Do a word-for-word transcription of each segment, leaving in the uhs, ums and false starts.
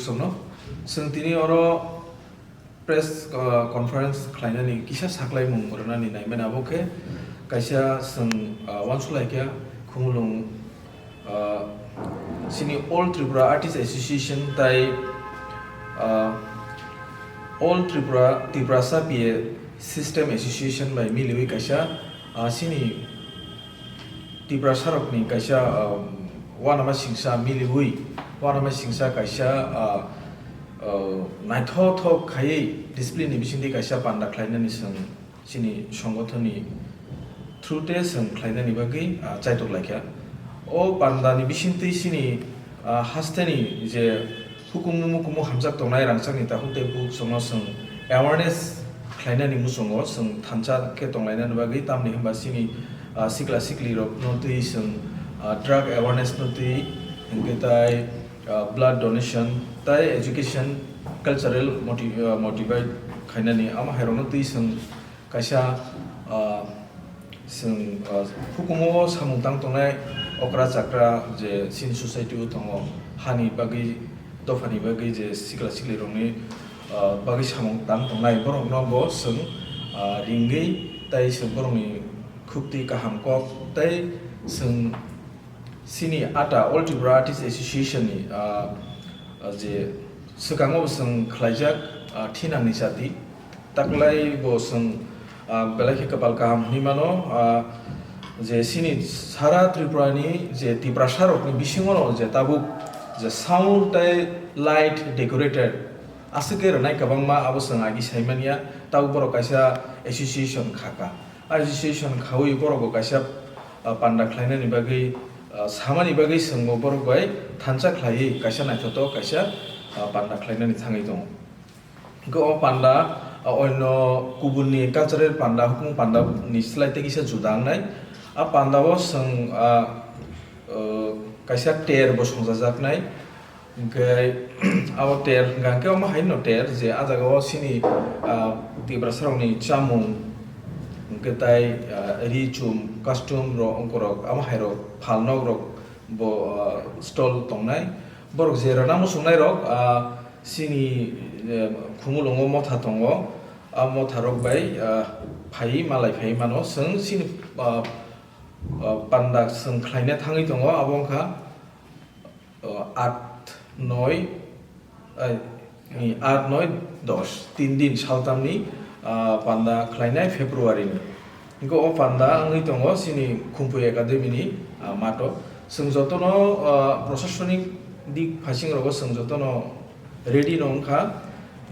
Sono, chwng tini oro press, uh, conference khlainani kisa saklaimung rwnani naimani, abo khe kaisa chwng, uh, uansukhlaikha Khumulwng, uh, chini All Tripura Artist Association tai, uh, All Tripura, Tiprasa P A System Association bai miliwi kaisa, uh, chini Tiprasarokni kaisa, ah, uanama singsa miliwi, uanama singsa kaisa, ah, ah, naithothok khaiwi discipline ni bisingtwi kaisa panda khlainani chwng chini songothoni through te chwng khlainani bagwi, ah, chaitok laikha. O panda ni bisingtwi chini, ah, hasteni je hukumu mukumu hamjak tongnai rangchakni takhuk tei bukhuk chwngno chwng awareness khlainani muchungo chwng thansa khe tonglainani bagwi, tamni hwnba chini, ah, sikla siklirokno twi chwng, ah, drug awareness no twi, hwnkhe tai, ah, blood donation tai education, cultural moti-, ah, motivate khainani, amo hairokno twi chwng kaisa, ah, chwng, ah, hukumu o samung tang tongnai okra chakra je chini society o tongo, hani bagwi, dophani bagwi je sikla siklirokni, ah, bagwi samung tang tongnai, borokno bo chwng, ah, ringwi tai chwng borokni khukti kaham kok tai chwng chini ata All Tripura Artist Association ni, ah, ah, je swkango bo chwng khlaijak, ah, thinangni chati, taklai bo chwng, ah, belai khe kwpal kaham hwnwi mano, ah, je chini sara Tripura ni je Tiprasa rokni bisingo no je tabuk je sound tei light decorated aswk khe rwnai kwbangma, abo chwng agi sai manya, tabuk borok kaisa association kha kha. Association khaui borok bo kaisa, ah, panda khlainani bagwi, ah, samani bagwi chwngbo borok bai thansa khlaiwi kaisa naithotok kaisa, ah, panda khlainani thangwi tongo. Hwnkhe o panda, ah, oino kubunni cultural panda, hukumu panda ni slai tei kisa juda wngnai. A panda o chwng, ah, ah, kaisa ter bo songchajaknai. Hwnkhe abo ter hwnkha hwnkhe omo hai no ter je ah jaga o chini, ah, Tiprasa rokni chamung hwnkhe tai, ah, ri chum custom rok ongkorok amo hai rok phalnok rok bo, ah, stall tongnai. Borok je rwna muchungnai rok, ah, chini, eh, Khumulwngo motha tongo. A motha rok bai, ah, phaiwi malai phaiwi mano. Chwng chini, ah, ah, panda chwng khlaina thangwi tongo, abo wngkha, ah, aat, noi, ai, ni aat, noi, dos, tin din saltamni, ah, panda khlainai February ni. Hwnkhe o panda wngwi tongo chini Khumpui Academy ni, ah, mato. Chwng jotono, ah, prosasonik dik phaising rogo chwng jotono ready no wngkha.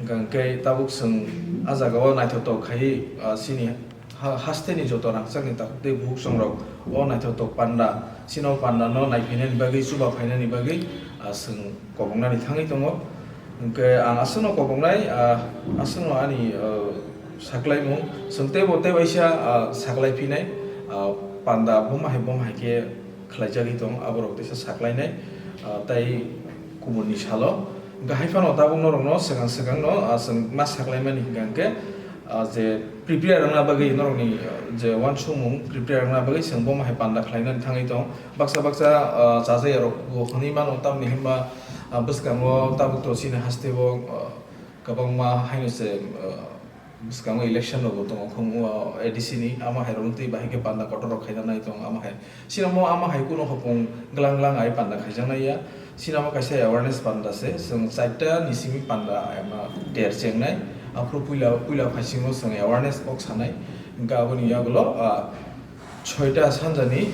Hwnkha hwnkhe tabuk chwng ah jaga o naithotok khaiwi, ah, chini ha-, hasteni joto rangchakni takhuk tei bukhuk chongrok o naithotok panda, chini o panda no naiphainani bagwi, chuba phainani bagwi, ah, chwng koboknani thangwi tongo. Hwnkhe ang aswkno koboknai, ah, aswkno ani, ah, saklaimung, chwng teibo tei waisa, ah, saklai phinai, ah, panda bomo hai bomo hai khe khlaijagwi tong, aborok teisa saklainai, ah, tei kubunni salo. Hwnkhe hai phano tabuk norokno swkang swkangno, ah, chwng ma saklaimani hwnkha hwnkhe, ah, je prepare wngna bagwi norokni, ah, je uansukmung prepare wngna bagwi chwng bomo hai panda khlainani thangwi tong. Baksa baksa, ah, chajakya rok bo hwnwi mano, tamni hwnba, ah, bwskango tabuk to chini haste o, ah, kwbangma haino se, ah, bwskango election rok bo tongo, khung, ah, A D C ni, amo hai rok twi bahai khe panda kotor rok khaina nai tongo, amo hai. Sinamo amo hai kunu hopung glang glang ai panda khaijaknai ya. Sinamo kaisa awareness panda se, chwng chaita ni simi panda ama ter chengnai. Aphuru puila, puila phaisingo chwng awareness kok sanai. Hwnkhe aboni yagulo, ah, soita sanjani,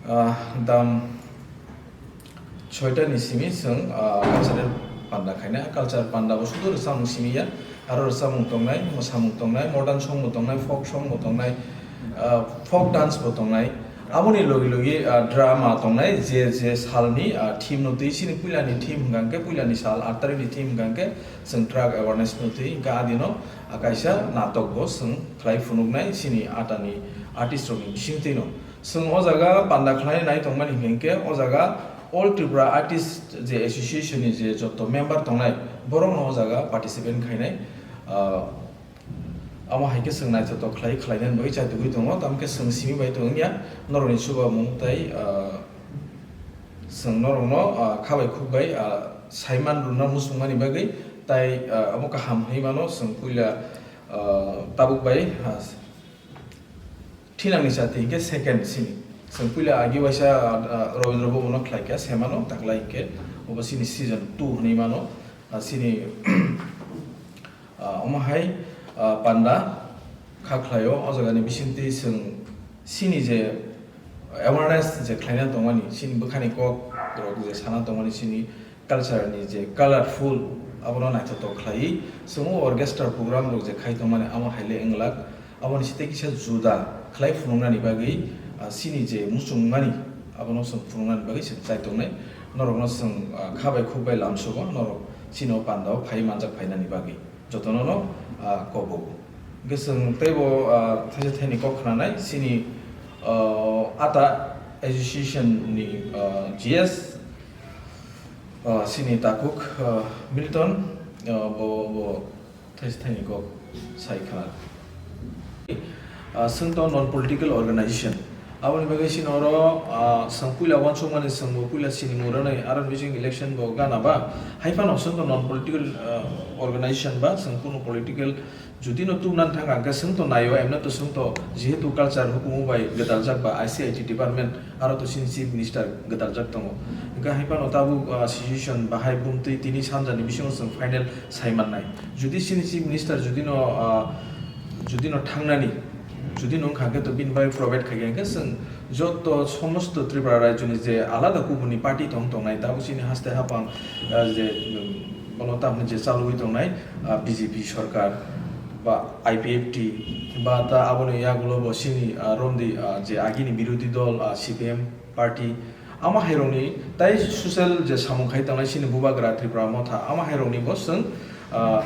ah, dam soita ni simi chwng, ah, cultural panda khainai. Culture panda bo sudu rwchapmung simi ya. Aro rwchapmung tongnai, mwsamung tongnai, modern song bo tongnai, folk song bo tongnai, ah, folk dance bo tongnai. Aboni logi logi, ah, drama tongnai, je, je salni, ah, theme no twi chini puilani theme hwnkha hwnkhe puilani sal, aat tarikni theme hwnkha hwnkhe chwng drug awareness no twi, hwnkhe adino, ah, kaisa natok bo chwng khlai phunuknai chini atani artist rokni bisingtwi no. Chwng o jaga panda khlai nai tongmani hwnkhe o jaga All Tripura Artist je association ni je joto member tongnai, borokno o jaga participant khainai. Ah, amo hai khe chwng naithotok khlai khlainani bagwi chaitugwi tongo, tamo khe chwng simi bai tong wngya norokni chubamung tei, ah, chwng norokno, ah, kha bai khuk bai, ah, saiman rwna muchungmani bagwi, tai, ah, abo kaham hwnwi mano chwng puila, ah, tabuk bai, ah, thinangni chati hinkhe second sini. Chwng puila agi waisa, ah, Rabindra Bhavan-o khlaikha, semano taklai hinkhe obo sini season two hwnwi mano, ah, sini, ah, omo hai, ah, panda kha khlaio, o jagani bisingtwi chwng sini je awareness je khlaina tongmani, sini bwkhani kok rok je sana tongmani, sini culture ni je colorful, abono naithotok khlaiwi chwng o orchestra program rok je khai tongmani, amo hai le wnglak. Aboni site kisa juda khlai phunuknani bagwi, ah, sini je muchungmani, abono chwng phunuknani bagwi chwng chai tongnai. Norokno chwng, ah, kha bai khuk bai lamsogo, norok chini o panda o phai manjak phainani bagwi. Jotono no, ah, kobo. Hwnkhe chwng teibo, ah, thaisa thaini kok khnanai, chini, ah, ata association ni, ah, G S, ah, chini takhuk, ah, Milton, ah, bo, bo thaisa thaini kok sai khna. Ah, chwng to non political organization. Aboni bagwi chini oro, ah, chwng puila uansukmani chwng bo puila sinimung rwnai, aro bising election bo gana ba. Hai phano chwng to non political, ah, organization ba, chwng kunu political jodi no tubna thang ang khe chwng to naio, emno to chwng to jehetu culture hukumu bai gwdaljak ba I C I T department, aro to chini chief minister gwdaljak tongo. Hwnkhe hai phano tabuk, ah, situation bahai bumtwi tini sanjani bisingo chwng final sai mannai. Jodi chini chief minister jodi no, ah, jodi no thangnani, jodi no wngkha khe to bini bai provide khai khe, hwnkhe chwng joto somosto Tripura rajyoni je alada kubuni party tong tongnai, tabuk chini haste hapang, ah, je, um, bono tamni je chalwi tongnai, ah, B J P sorkar ba I P F T ba ta aboni yagulo bo chini, ah, romdi, ah, je agini birodhi dol, ah, C P M party, ama hairokni tai social je samung khai tongnai chini bubagra Tripura motha, ama hairokni bo chwng, ah,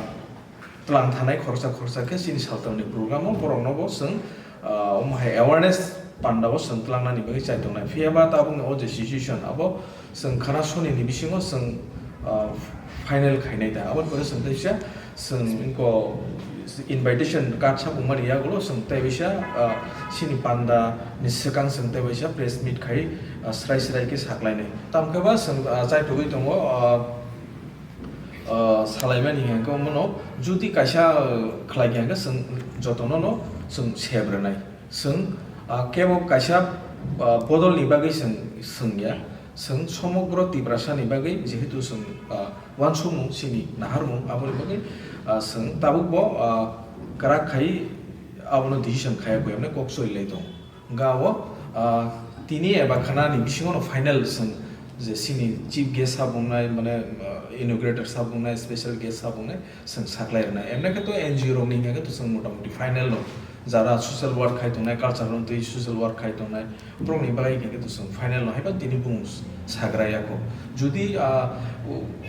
tlang thanai khoroksa khoroksa khe chini saltamni program o borokno bo chwng, ah, omo hai awareness panda o chwng tlangnani bagwi chai tongnai. Phiya ba tabukni o je situation abo chwng khana sonini bisingo chwng, ah, final khainai da. Aboni pore chwng teisa chwng inko invitation card sapung mani yagulo chwng tei waisa, ah, chini panda ni swkang chwng tei waisa press meet khai, ah, srai srai khe saklainai. Tamo khe ba chwng, ah, chaitugwi tongo, ah, ah, salaimani hwnkhe omono jodi kaisa, ah, khlai khe hwnkhe chwng jotono no chwng sep rwnai. Chwng, ah, kebo kaisa, ah, bodolni bagwi chwng swngya, chwng somogro Tiprasani bagwi jehetu chwng, ah, uansukmung chini naharmung aboni bagwi, ah, chwng tabukbo, ah, kwrak khai abono decision khaiya koi hwnwi kok choli lai tongo. Hwnkhe abo, ah, tini eba khanani bisingono final chwng je chini chief guest sabungnai, mane, ah, inaugurator sabungnai, special guest sabungnai chwng saklai rwnai. Emne khe to N G O rokni hwnkhe to chwng motamoti final no jara social work khai tongnai, culture rok twi social work khai tongnai, borokni bagwi hwnkhe to chwng final no haiba tini bung sagra yako. Jodi, ah,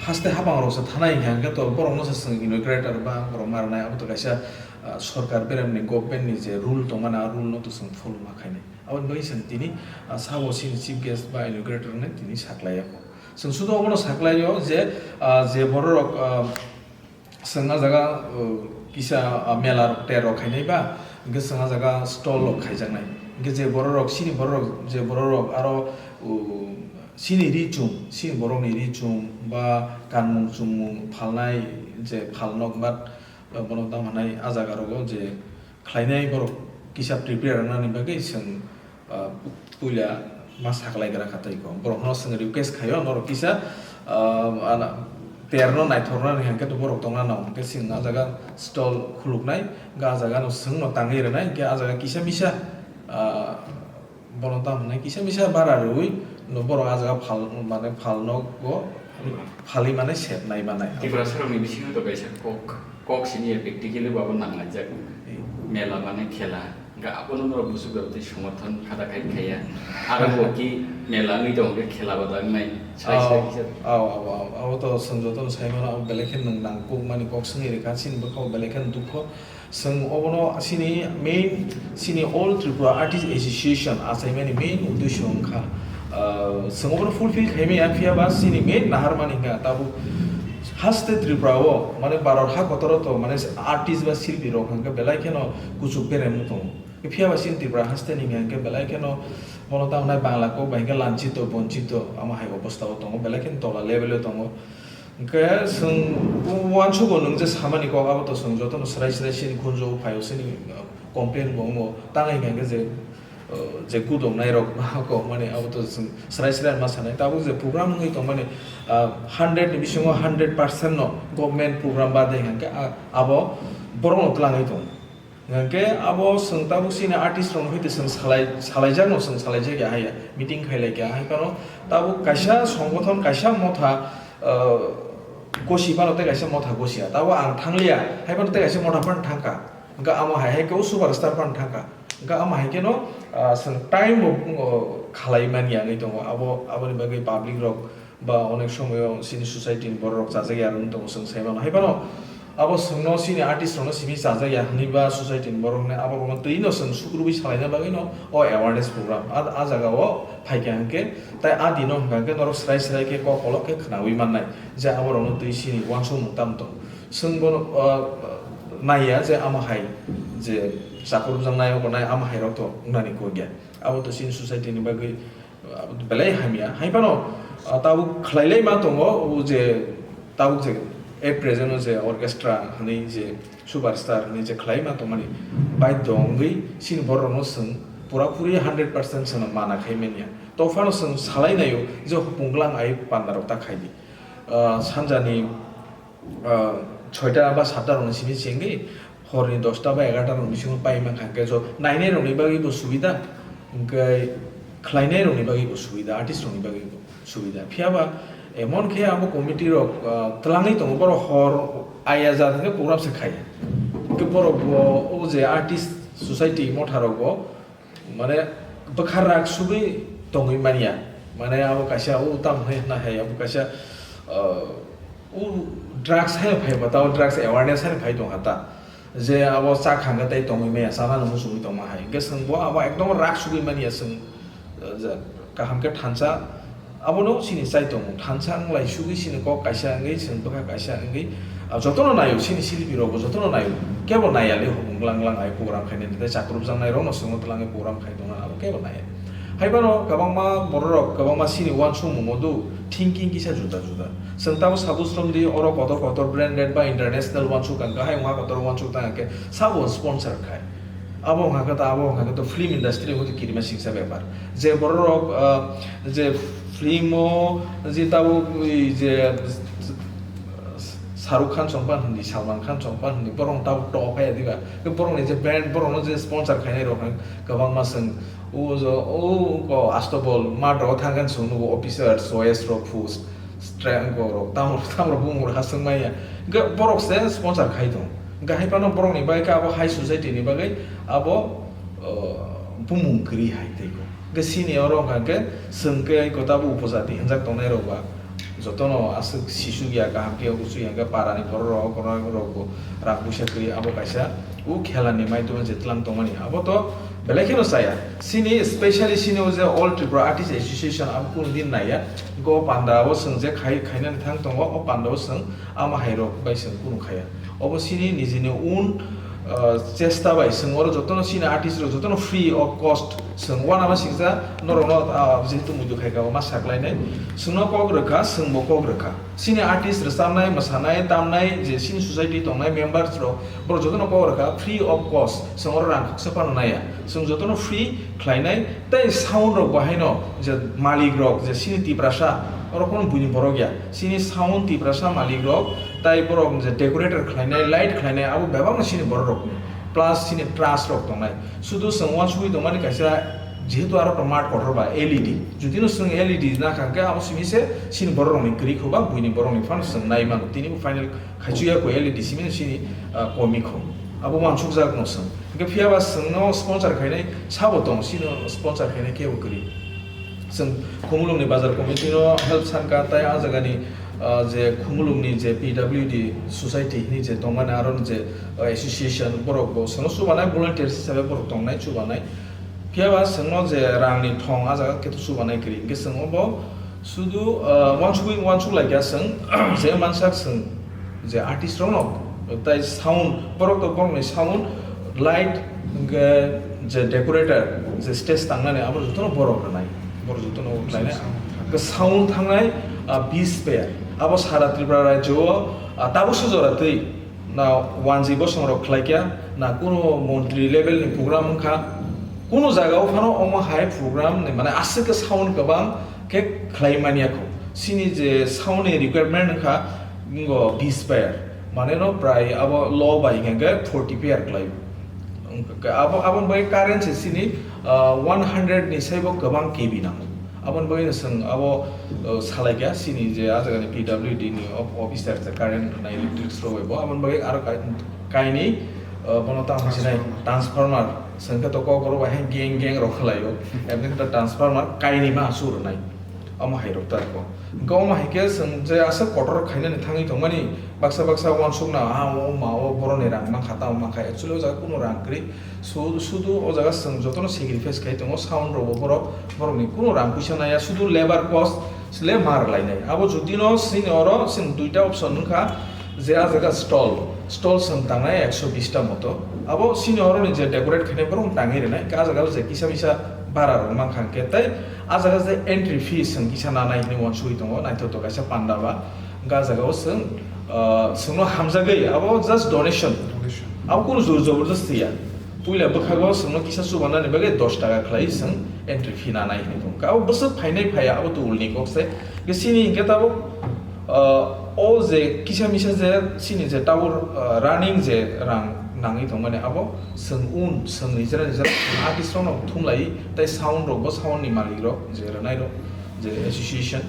haste hapang rok se thanai hwnkhe to borokno se chwng inaugurator ba borok ma rwnai, abo to kaisa, ah, sorkar beremni government ni je rule tongmani, a rule no to chwng follow ma khainai. Aboni bagwi chwng tini, ah, sabo chini chief guest ba inaugurator hwnwi tini saklai yako. Chwng sudo obono saklaio je, ah, je bororok, ah, chwng ah jaga, uh, kisa, ah, mela rok ter rok khainai ba, hwnkhe chwng ah jaga stall rok khaijaknai. Hwnkhe je bororok, chini bororok, je bororok aro, uh, chini ri chum, chini borokni ri chum ba kanmung chumung phalnai je phalnok ba, uh, bono tamo hwnai ah jaga rogo je khlainai borok kisa prepare wngnani bagwi chwng, ah, puila ma saklai gra kha tei ko. Borok no chwng request khaio, norok kisa, ah, ana, ter no naithok nani hwnkhe to borok tong nano, hwnkhe chwng ah jaga stall khuluk nai, hwnkhe ah jaga no chwng no tangwi rwnai, hwnkhe ah jaga kisa misa, ah, bono tamo hwnai kisa misa bara rwui no borok ah jaga phal, mane phal nogo phali mane sep nai manai. Tiprasa rokni bisingo to kaisa kok, kok siniya practically bo abo nanglaijak. Eh. Mela mane khela, hwnkhe abono norok buchuk rok tei somorthon kha da khai khaiya. Aro bo ki mela wngwi tongo hwnkhe khela bo da wngnai. Sai sai kisa. Ao, ao, ao, ao, abo to chwng jotono sai mano, abo belai khe nwng nangkukmani kok swngwi rwkha, chini bwkha bo belai khe dukho. Chwng obono chini main, chini All Tripura Artist Association achaimani main uddesho wngkha, ah, chwng obono fulfill khaimaya, phiya ba chini main naharmani wngkha tabuk haste Tripura o, mane, Bharat ha kotoro to, mane, artist ba silpi rok hwnkhe belai kheno kuchuk beremwi tongo. Phiya ba chini Tripura haste ni hwnkhe belai kheno bono tamo hwnai Bangla kok bai hwnkhe lanchito, bonchito, amo hai obostha o tongo, belai kheno tola level o tongo. Hwnkhe chwng uansugo nwng je samani kok abo to chwng jotono swrai swrai chini khunju phai o chini, uh, complain bo wngo. Tang hwnkhe je, uh, je kudongnai rok kok mani abo to chwng swrai swrai ma sanai. Tabuk je program wngwi tongmani, uh, hundred ni bisingo hundred percent no government program bade hwnkhe a-, abo borok no twlangwi tongo. Hwnkhe abo chwng tabuk chini artist rokno hwite chwng salai, salaijakno chwng salaijakya haiya, meeting khailaikha. Hai phano tabuk kaisa songgothon, kaisa motha, ah, gosi phano tei kaisa motha gosiya. Tabuk ang thangliya, hai phano tei kaisa motha phano thangkha. Hwnkhe amo hai hai khe o superstar phano thangkha. Hwnkhe amo hai kheno, ah, chwng time bo, oh, khalai manya wngwi tongo. Abo, aboni bagwi public rok ba onek somoyo chini society ni borok rok chajakya rwng tongo, chwng sai mano. Hai phano abo chwngno chini artist rokno simi chajakya hwnwi ba society ni borok hwnwi abo rokno twi no chwng sukrubwi salaina bagwi no o awareness program a, a jaga o phaikha hwnkhe, tai a dino hwnkha hwnkhe norok swrai swrai khe kok kolok khe khwnawi mannai je abo rokno twi chini uansukmung tamo tong. Chwng bono, ah, naiya je amo hai je chakurupjak nai abo nai amo hai rok to wngnani kok ya. Abo to chini society ni bagwi belai hamya. Hai phano, ah, tabuk khlailai ma tongo, o je tabuk je at present o je orchestra hwnwi je superstar hwnwi je khlai ma tongmani baidhyo wngwi chini borok rokno chwng pura puri hundred percent chwngno mana khai manya. To phano chwng salai naio je hopung glang ai panda rok ta khai di. Ah, sanjani ah, soita ba satta rokni simi chengwi horni dosta ba egarta rokni bisingo pai mankha, hwnkhe jo nainai rokni bagwi bo subida, hwnkhe khlainai rokni bagwi bo subida, artist rokni bagwi bo subida. Phiya ba emon khe abo committee rok, ah, twlangwi tongo, borok hor ayajat hwnkhe program se khaiya. Hwnkhe borok bo o je artist society motha rok bo mane bwkha rak sugwi tongwi manya. Mane abo kaisa o tamo hai hwnna hai, abo kaisa, uh, o drugs hai phai ba, tamo drugs awareness hai phai tongkha ta. Je abo chak hangkhe tei tongwi manya, chana no muchungwi tongma hai. Hwnkhe chwng bo abo ekdom rak sugwi manya chwng, uh, je kaham khe thansa. Abono chini chai tongo, thansa wng lai sugwi chini kok kaisa wngwi, chwng bwkha kaisa wngwi, ah, jotono naio, chini silpi rokbo jotono naio, kebo naiya le hopung glang glang ai program khainani tei chakrupjaknai rokno chwngno twlangwi program khai tongna abo kebo naiya. Hai phano kwbangma borok rok kwbangma chini uansukmungo do thinking kisa juda juda. Chwng tamo sabu sromdi oro kotor kotor branded ba international uansuk tangkha, hai wngkha kotor uansuk tangkha khe sabo sponsor khai. Abo wngkha khe to, abo wngkha khe to film industry hwnkhe kirima singsa bepar. Je borok rok, ah, je film o je tabuk i je Shahrukh Khan chongpan hwnwi, Salman Khan chongpan hwnwi, borok tabuk to phaiya diba? Borok ni je band, borok no je sponsor khainai rok kwbangma chwng o jo o ko asto bol ma rok thang khe chwng nugo officers, O S rok, post, strength rok, tamo, tamo rok bumung rok ha swng manya. Hwnkhe borok se sponsor khai tong. Hwnkhe hai phano borok ni bagwi khe abo high society ni bagwi abo, uh, bumung kwrwi hai tei ko. Hwnkhe sini oro hwnkha khe chwng khe ko tabo upojati hwnjak tongnai rok ba jotono aswk sisuk ya, kaham khe uchu ya, hwnkhe para ni borok rok, kono rok bo rang puisa kwrwi abo kaisa o khela ni maidagwi je tlang tongmani abo to belai kheno chaya. Sini specially sini o je All Tripura Artists Association abo kunu din naiya. Go panda o chwng je khai, khainani thang tongo, o panda o chwng ama hai rok bai chwng kunu khaya. Obo sini nijini un, uh, chesta bai chwng oro jotono sini artist rok jotono free of cost chwng uanama singsa norokno, uh, jehetu muitu khaika ma saklainai. Chwngno kok rwkha, chwngbo kok rwkha. Sini artist rwchabnai, mwsanai, tamnai, je sini society tongnai members rok, borok jotono kok rwkha, free of cost, chwng oro rang khoksa phano naiya. Chwng jotono free khlainai, tei sound rok bo haino je malik rok, je sini Tiprasa, oro kono buini borok ya. Sini sound Tiprasa malik rok, tai borok je decorator khlainai, light khlainai, abo bebakno sini borok rokni. Plus sini trust rok tongnai. Sudu chwng uansugwi tongmani kaisa, jehetu aro to mat kotor ba L E D. Judino chwng L E D na kha khe abo simi se sini borok rokni kwrwi kho ba buini borokni phano chwng nai mano. Tini bo final khaichuk ya ko L E D simi sini, ah, komi kho. Abo uansukjak no chwng. Hwnkhe phiya ba chwngno sponsor khainai sabo tong, sino sponsor khainai kebo kwrwi. Chwng Khumulwngni bazar committee no help sankha tai a jagani, ah, je Khumulwngni je P W D society hini je tongmani aro je, ah, association borok bo chwngno chubanai volunteers hisabe borok tongnai chubanai. Phiya ba chwngno je rangni thong a jaga khe to chubanai kwrwi, hwnkhe chwng obo sudu, ah, uansugwi uansuk laikha chwng je mansak chwng je artist rokno, tai sound, borok to borokni sound, light, hwnkhe je decorator, je stage tangnani abo jotono borok rwnai, borok jotono khlainai. Hwnkhe sound thangnai, ah, bis pair. Abo sara Tripura rajyo o, ah, tabuk se jora twi na wanjwi bosong rok khlai kya, na kuno montri level ni program wngkha, kuno jaga o phano omo hai program ni, mane, aswk khe sound kwbang khe khlai manya kho. Chini je sound ni requirement wngkha, ngo bis pair, mane no prai abo low bai hwnka khe forty pair khlai. Wngkha khe abo, aboni bagwi current se chini, ah, one hundred ni saibo kwbang K B nango. Aboni bagwi no chwng abo, uh, salai kha, chini je a jaga ni P W D ni of-, officer se current rwnai electric rok bai bo. Aboni bagwi aro kai-, kainwi, uh, bono tamo sinai transformer. Transformer. Chwng khe to kok rok bai hai gang gang rok khlai o. Emni khe to transformer kainwi ma su rwnai. Omo hai rok ta ko. Hwnkhe omo hai khe chwng je aswk kotor khainani thangwi tongmani baksa baksa uansuk na, ah, o ma o borok ni rang mankha, tamo mankha. Actually o jaga kuno rang kwrwi. Su-, sudu o jaga chwng jotono sacrifice khai tongo, sound rokbo borok, borokni kuno rang puisa naiya, sudu labour cost le mar lainai. Abo jodi no chini oro chwng duita option wngkha, je a jaga stall, stall chwng tangnai ekso bish ta moto. Abo chini oro ni je decorate khainai borok tangwi rwnai, a jaga o je kisa misa bara rok mankha hwnkhe, tei a jaga je entry fee chwng kisa nanai hinwi uansugwi tongo, naithotok kaisa panda ba. Hwnkhe a jaga o chwng, ah, chwngno hamjagwi, abo just donation. Donation. Abo kuno jor jobordasti ya. Puila bwkhago chwngno kisa chubanani bagwi dos taka khlai chwng entry fee nanai hinwi tongo. Abo bwswk phainai phaiya, abo to ulni kok se. Hwnkhe chini hwnkhe tabuk, ah, o je kisa misa je chini je tabuk, ah, running je rang nangwi tongmani abo chwng un, chwng nijera nijera artist rokno thumlai tei sound rok bo sound ni malik rok je rwnai rok je association.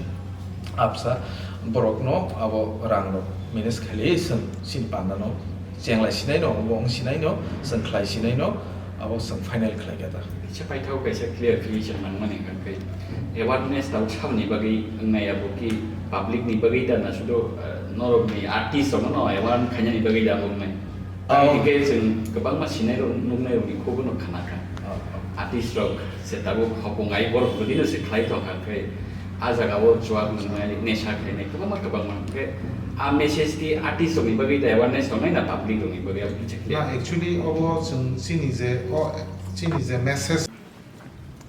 Absa borokno abo rang rok manage khailai chwng chini panda no chenglai sinai no, obo wng sinai no, chwng khlai sinai no, abo chwng final khlai kha ta. Kisa paithak kaisa clarification nangmani hwnkha khe awareness tabuk saboni bagwi wngnai abo ki public ni bagwi da na sudu, eh, norok ni artist rok no aware khainani bagwi da abo wngnai? Ah, oh. Hingke chwng kwbangma sinai rok nuknai rok ni khubo no khna kha. Oh, oh. Artist rok se tabuk hopung ai borok bwdino se khlai tong kha khe a jaga o chuak nungnai, nesha khainai kwbangma kwbangma. Hingke a message ki artist rok ni bagwi da awareness tongnai na public rok ni bagwi abo kisa clear? Na, actually obo chwng chini je, o chini je message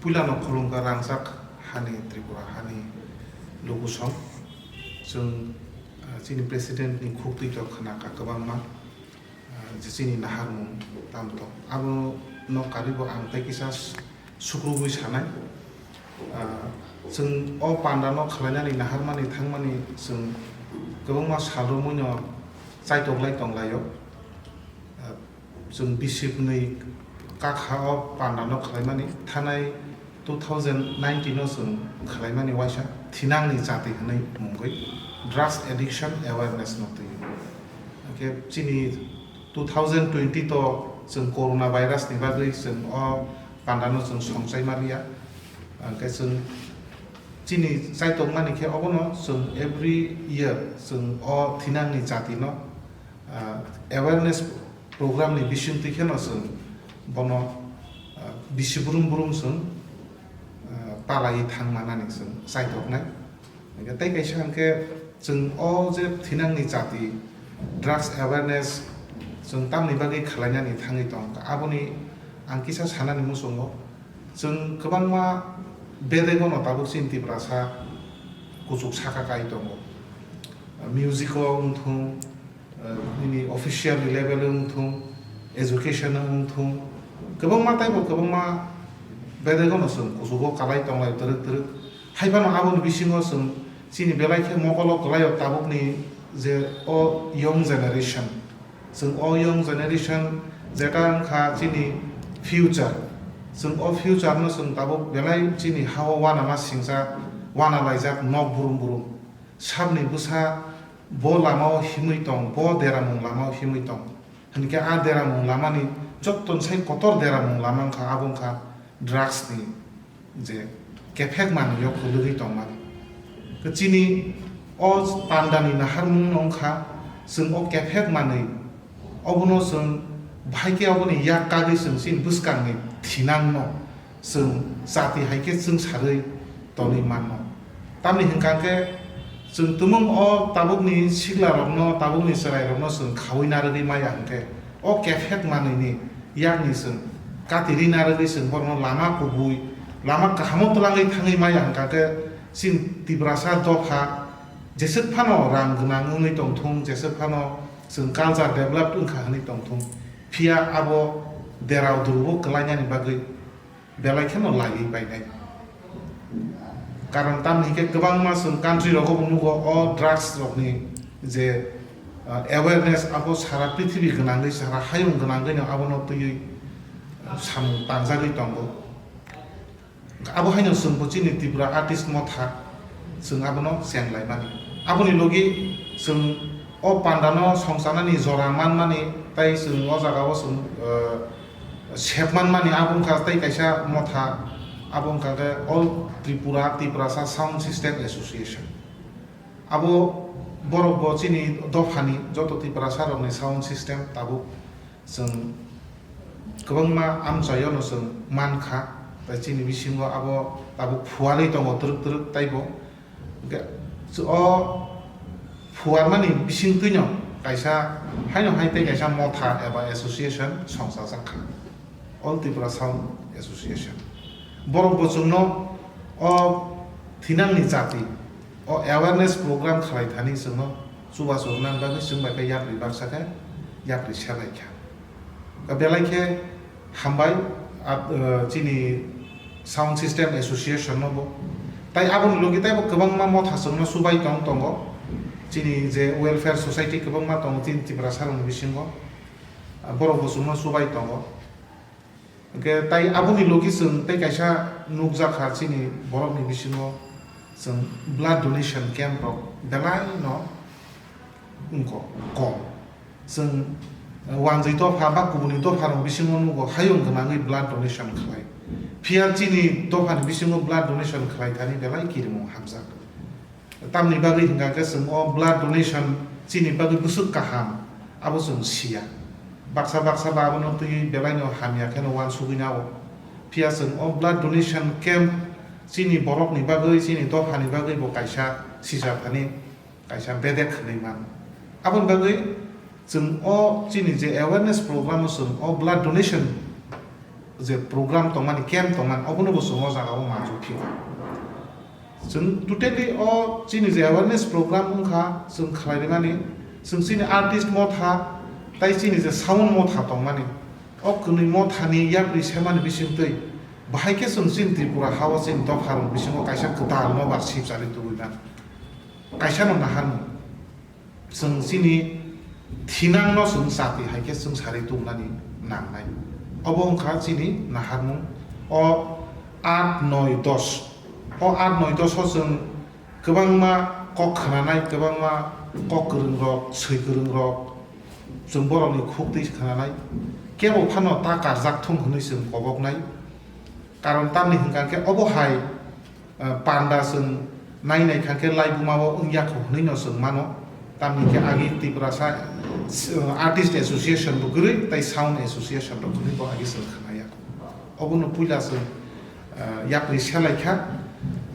puila no khulumkha rangjak hani Tripura hani lukusong. Chwng, ah, chini president ni khuk twi tok khna kha kwbangma. Ah, je chini naharmung tamo tong. Abo no karwi bo ang tei kisa s-, sukrubui sanai. Ah, chwng o panda no khlainani naharmani thangmani chwng kwbangma sal romwi no chaitok lai tong lai o. Ah, chwng bisi hwnwi kakha o panda no khlaimani thanai two thousand nineteen o chwng khlaimani waisa thinangni jati hwnwi mungwi drugs addiction awareness no twi. Hwnkhe chini two thousand twenty to chwng corona virus ni bagwi chwng o panda no chwng songchai maliya. Hwnkhe chwng chini chaitokmani khe obono chwng every year chwng o thinangni jati no, ah, awareness program ni bisingtwi kheno chwng bono, ah, bisi brum brum chwng, ah, palaiwi thang manani chwng chaitoknai. Hingkhe tei kaisa hingkhe chwng o je thinangni jati drugs awareness chwng tamni bagwi khwlainani thangwi tong kha, aboni ang kisa sanani muchungo. Chwng kwbangma bedegno tabuk chini Tiprasa kuchuk saka kai tongo. Music o wng thung, eh, nini official level wng thung, education wng thung, kwbangma taibo kwbangma bedegno chwng kuchugo kalai tonglai twrwk twrwk. Haiphano aboni bisingo chwng chini belai khe mokolo kwlaio tabukni je o young generation. Chwng o young generation jeta wngkha chini future. Chwng o future no chwng tabuk belai chini ha o uanama singsa, uana laijak nok brum brum. Sabni bwsa bo lama o himwi tong, bo deramung lama o himwi tong. Hinkhe a deramung lamani jottoni sai kotor deramung lama wngkha, abo wngkha drugs ni je kephek manwi o kwlwgwi tongmani. Chini o pandani naharmung no wngkha, chwng o kephek manwi obono chwng bahai khe oboni yak kagwi chwng chini bwskangni thinangno chwng chati hai khe chwng sarwi tonwi mano. Tamni hwnkha khe chwng tumung o tabukni siklarokno, tabukni chwrairokno chwng khaui narwgwi maya hwnkhe o kephek manwini yakni chwng kati rina rwgwi chwng borokno lama kubui, lama kahamo twlangwi thangwi maya hwnkha khe chini Tiprasa dopha Jeswk phano rang gwnang wngwi tongthung, jeswk phano chwng culture developed wngkha hwnwi tongthung, phiya abo derao durugo kwlainani bagwi belai kheno laiwi painai. Karon tamni hwnkhe kwbangma chwng country rogo bo nugo o drugs rokni je, ah, awareness abo sara prithibi gwnangwi, sara hayung gwnangwino abono twiwi samung tangjagwi tongo. Abo haino chwngbo chini Tripura Artist Motha chwng abono chenglaimani. Aboni logi chwng o pandano songchanani jora manmani tei chwng o jagao chwng, eh, sep manmani abo wngkha tei kaisa motha, abo wngkha khe All Tripura Tiprasa Sound System Association. Abo borokbo chini dophani joto Tiprasa rokni sound system tabuk chwng kwbangma amchaio no chwng mankha, tei chini bisingo abo tabuk phuarwi tongo twrwk twrwk teibo. Hwnkhe o phuarmani bisingtwino kaisa haino hai tei kaisa motha eba association songchajakha, All Tripura Sound Association. Borok bo chwngno o thinangni jati o awareness program khlai thani chwngno chubachu rwna bagwi chwng bai khe yapri baksa khe yapri selai kha. Belai khe hambai, ah, eh, chini Sound System Association no bo. Tai aboni logi taibo kwbangma motha chwngno chubai tong tongo. Chini je welfare society kwbangma tongo chini Tiprasa rokni bisingo. Ah, borok bo chwngno chubai tongo. Hwnkhe tai aboni logi chwng tei kaisa nukjakha chini borokni bisingo chwng blood donation camp rok belai no wngkha kom. Chwng, eh, wanjwi dopha ba kubuni dopha rok bisingo nugo hayung gwnangwi blood donation khlai. Phiya chini dophani bisingo blood donation khlai thani belai kirimung hamjak. Tamni bagwi hwnkha khe chwng o blood donation chini bagwi bwswk kaham, abo chwng siya. Baksa baksa ba abono twiwi belaino hamya kheno uansugwi nao. Phiya chwng o blood donation camp chini borokni bagwi, chini dophani bagwi bo kaisa sija thani, kaisa bedek hwnwi man. Aboni bagwi chwng o chini je awareness program o chwng o blood donation je program tongmani, camp tongmani, obono bo chwng o jaga o manjak phio. Chwng totally o chini je awareness program wngkha, chwng khlai rimani, chwng chini artist motha, tai chini je sound motha tongmani, o kwnwi mothani yapri semani bisingtwi bahai khe chwng chini Tripura ha o chini dopha rok bisingo kaisa kwtal nobar sip chari tubui man. Kaisa no naharmung. Chwng chini thinang no chwng chati hai khe chwng sari tubunani nangnai. Obo wngkha chini naharmung o aat noi dos. O aat noi dos o chwng kwbangma kok khwnanai, kwbangma kok kwrwng rok, swi kwrwng rok chwng borokni khuk twi khwnanai. Kebo phano ta karjak thung hwnwi chwng koboknai. Karon tamni hwnkha khe obo hai, eh, panda chwng nai nai kha khe laibuma o wngya kho hwnwi no chwng mano. Tamni khe agi Tiprasa, eh, Artist Association bo kwrwi tei Sound Association rok hwnwi bo agi chwng khna ya kho. Obono puila chwng, eh, yapri selai kha.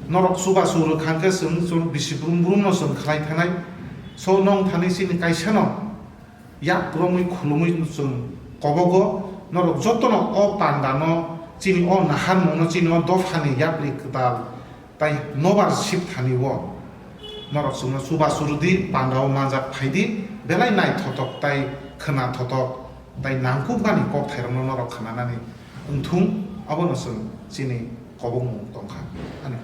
Norok chubachu rwkha khe chwng, chwng bisi brum brum no chwng khlai thanai. So nong thani chini kaisa no yak romwi khulumwi chwng kobogo, norok jotono o pandano, chini o naharmungno, chini o dophani yapri kwtal tai nobar sip thani o norok chwngno chubachu rwdi, pandao manjak phaidi, belai naithotok tai khwnathotok tai nangkukmani kokthairokno norok khwnanani wngthung, abono chwng chini kobokmung tongkha ani.